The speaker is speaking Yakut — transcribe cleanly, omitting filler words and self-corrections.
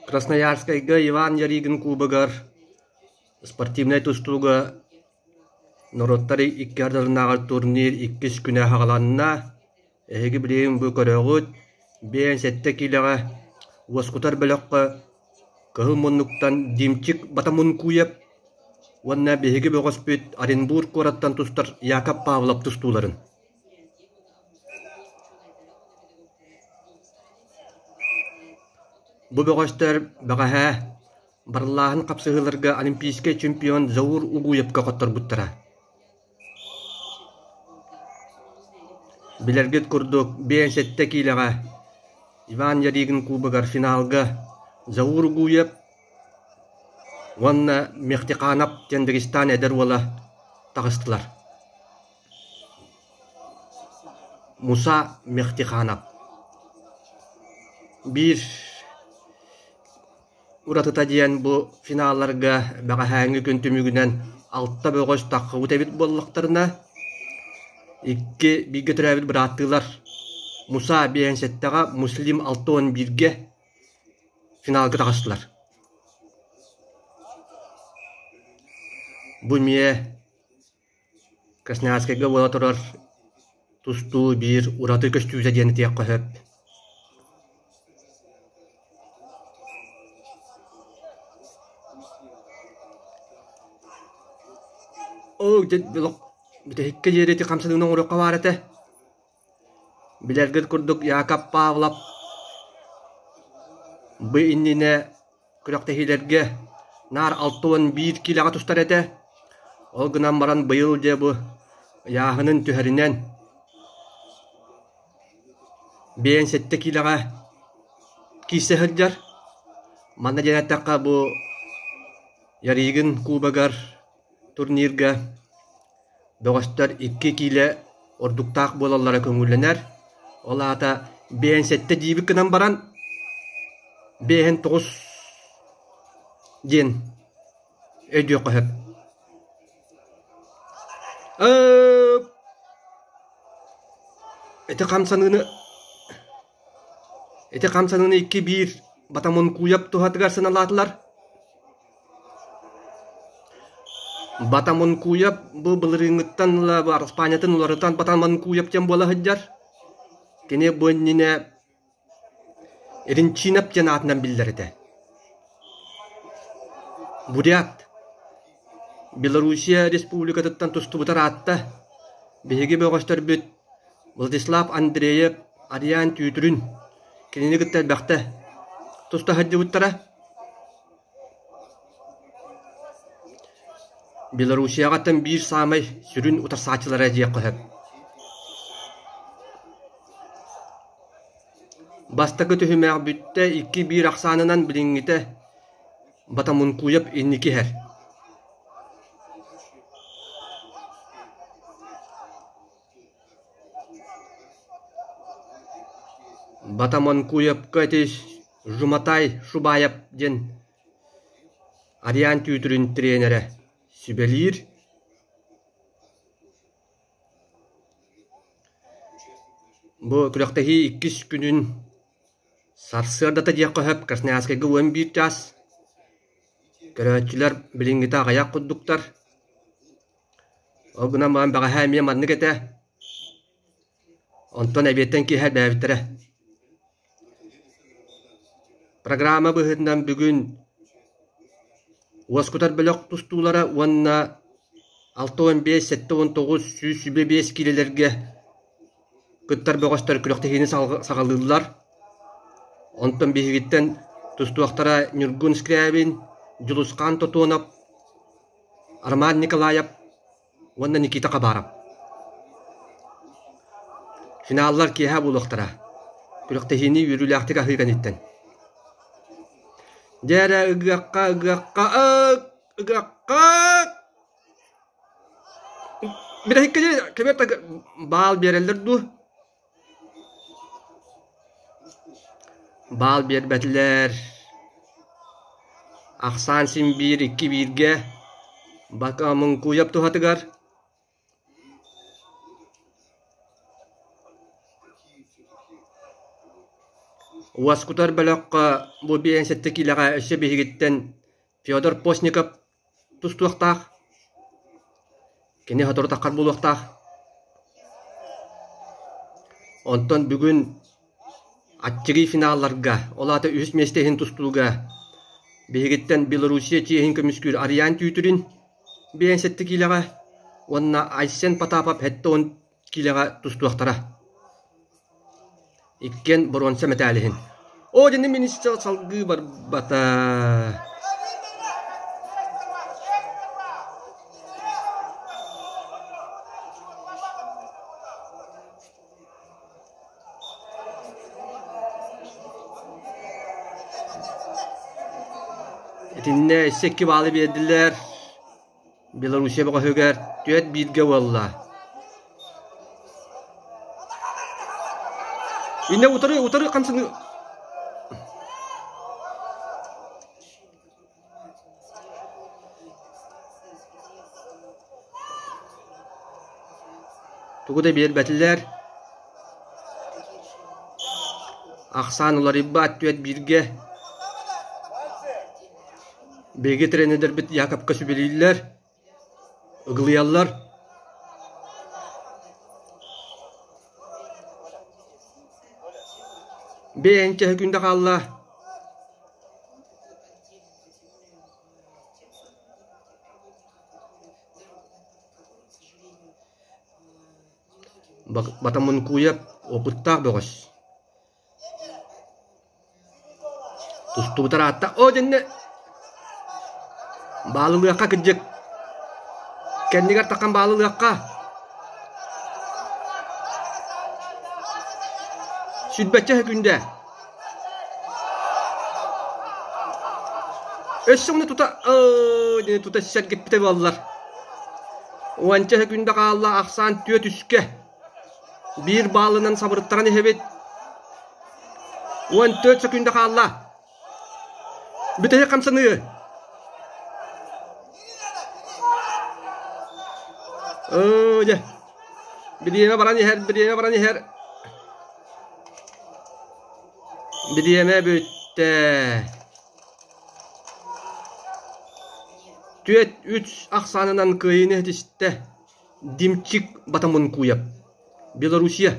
Красноярскайга Иван Ярыгин кубогар спортивнай тустууга норуоттар икки ардыларынааҕы турнир иккис күнэ саҕаланна. Эһиги билигин бу көрөҕүт, 57 киилэҕэ уоскутар бөлөххө Кыһыл муннуктан Димчик Батамункуев уонна биһиги бөҕөспүт Оренбург куораттан тустар Яков Павлов тустууларын. Бу бөҕөстөр бэҕэһээ барыллааһын хапсыһыыларга олимпийскай чемпион Заур Угуевка хотторбуттара. Билэргит курдук, 57 киилэҕэ Иван Ярыгин кубогар финалга Заур Угуев уонна Мехтиханов диэн Дагестан эдэр уола таҕыстылар. Муса Мехтиханов Биир уратыта диэн бу финалларга бэҕэһээҥҥи күн түмүгүнэн алта бөҕөс таххыбыт эбит буоллахтарына, икки бииргэ төрөөбүт бырааттыылар Муса 57-ҕэ, Муслим 61-гэ финалга таҕыстылар. Бу эмиэ Красноярскайга буола турар тустуу биир ураты көстүүтэ диэн этиэххэ сөп. Оо, дьэ, бүтэһиккэ диэри ити хамсаныыны оҥоруохха баар этэ. Билэргит курдук Яков Павлов бу иннинэ күрэхтэһиилэргэ наар 61 киилэҕэ тустар этэ. Ол гынан баран быйыл дьэ бу ыйааһынын түһэринэн 57 киилэҕэ киирсэ сылдьар. Манна диэн эттэххэ бу Ярыгин кубогар турнирга Бөҕөстөр икки киилэ ордуктаах буолаллара көҥүллэнэр. Ол аата 57 диибит гынан баран 59 диэн өйдүөххэ сөп. Ити хамсаныыны ити хамсаныыны икки биир Батамункуйап туһатыгар сыаналаатылар. Батамункуйап бу былырыыҥҥыттан ыла бу араспаанньатын уларытан Батамункуйап диэн буола сылдьар. Кини бу иннинэ Иринчинов диэн аатынан биллэр этэ. Бурят Белоруссия Республикатыттан тустубутар аатта. Биһиги бөҕөстөрбүт Владислав Андреев, Ариан Түүтүрүн кинини кытта элбэхтэ туста сылдьыбыттара. Белоруссияҕа биир саамай сүрүн утарсааччылара диэххэ сөп. Бастакы түһүмэх бүттэ, икки-биир ахсаанынан билиҥҥитэ Батамункуев инники иһэр. Батамонкуевка ити Жуматай Шубаев диэн Ариан Түүтүрүн тренерэ сүбэлиир. Бу күрэхтэһии иккис күнүн сарсыардата диэххэ сөп Красноярскайга 11 чаас. Көрөөччүлэр билиҥҥитэ аҕыйах курдуктар. Ол гынан баран бэҕэһээ эмиэ маннык этэ. Онтон эбиэттэн киэһэ элбээбиттэрэ. Программа быһыытынан бүгүн уоскутар бөлөх тустуулара уонна 65, 79, 125 киилэлэргэ кыттар бөҕөстөр күрэхтэһиини саҕалыыллар. Онтон биһигиттэн тустуохтара Ньургун Скрябин, Дьулусхан Тотонов, Роман Николаев уонна Никита Хабаров. Финаллар киэһэ буолуохтара. Күрэхтэһиини үөрүүлээхтик аһыы кэнниттэн. Дьэ эрэ ыгыахха, ыгыахха, ыгыахха! Бүтэһиккэ кэбиэр баал биэрэллэр дуу? Баал биэрбэтилэр, ахсаан син биир икки бииргэ Бакамункуйап туһатыгар Уоскутар бөлөххө бу 57 киилэҕэ өссө биһигиттэн Федор Постников тустуохтаах. Кини сотору таххар буолуохтаах. Онтон бүгүн аччыгый финалларга, ол аата үһүс миэстэ иһин тустууга биһигиттэн Белоруссия чиэһин көмүскүүр Ариан Түүтүрүн 57 киилэҕэ уонна Айсен Потапов 70 киилэҕэ тустуохтара. Иккиэн боруонса мэтээл иһин. Оо, дьэ министр салгыы барбата. Итиннэ өссө икки баалы биэрдилэр. Белоруссия бөҕөһүгэр түөрт бииргэ буолла. Иннэ утары утары хамсаныы Тугу да биэрбэтилэр. Ахсаан уларыйбат түөрт бииргэ. Биһиги тренердэрбит Якобка сүбэлииллэр, ыгылыйаллар. Бэйэҥ чэһи күндэ хаалла. Батамункуйа опыттаах бөҕөс. Тустубутар аатта оо дьэннэ баалылыахха кырдьык кэннигэр таххан баалылыахха сүүрбэччэ сөкүүндэ өссө уну тута оо диэн тута сэргиппитэ буоллар уонча сөкүүндэ хаалла ахсаан түөрт үскэ Биир баалынан сабырыттаран иһэбит. 14 сөкүүндэ хаалла. Бүтэһик хамсаныы. Оо, дьэ. Бириэмэ баран иһэр, бириэмэ баран иһэр. Бириэмэ бүттэ. Түөрт үс ахсаанынан кыайыыны ситистэ. Димчик Батамункуев, Белоруссия.